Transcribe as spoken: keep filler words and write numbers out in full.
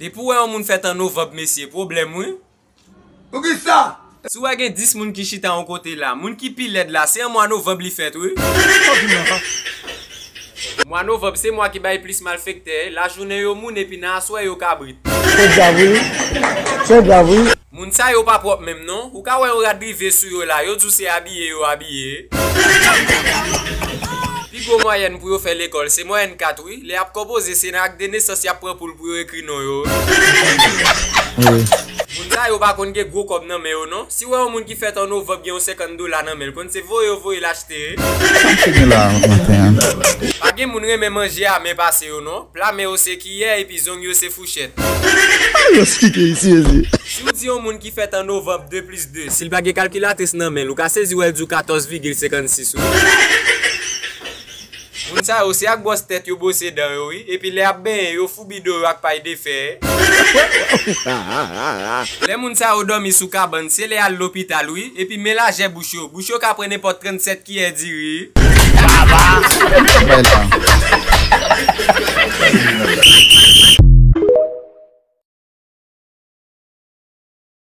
Depi w wè yon moun fèt an novanm, mesye, pwoblèm, wi. Poukisa? Si w wè gen dis moun ki chita yon kote la, moun ki pi lèd la, se an mwa novanm li fèt, wi. Mwa novanm se mwa ki bay plis malfektè, lajounen yo moun epi nan aswè yo kabrit. Se grav, wi. Se grav, wi. Moun sa yo pa pwòp menm non. Ou ka wè yon rad rive sou yo la, yo di w se abiye yo abiye. Pi gwo mwayèn pou yo fè lekòl, se mwayèn kat, wi. Lè y ap konpoze, se nan ak de nesans y ap pran poul pou yo ekri non yo. Wi. Moun sa yo pa konn gen gwo kòb nan men yo non. Si w wè yon moun ki fèt an novanm gen yon senkant dola nan men l, konn se voye yo voye l achte. Sa m te gen la maten an? Pa gen moun renmen manje a men pase yo non. Pla men yo se kiyè epi zong yo se fouchèt. Yo sike isi, isi. Si w di yon moun ki fèt an novanm de plis de, si l pa gen kalkilatris nan men l, ou ka sezi wè l di w katòz vigil senkannsis, wi. Moun sa yo, se ak bwòs tèt yo bwose dan yo, wi. Epi lè y ap benyen, yo foubi do yo ak pay de fè. Lè moun sa yo dòmi sou kabann, se lè y al lopital, wi. Epi men lajè bouch yo. Bouch yo ka pran nenpòt trannsèt kiyè diri. Bay la.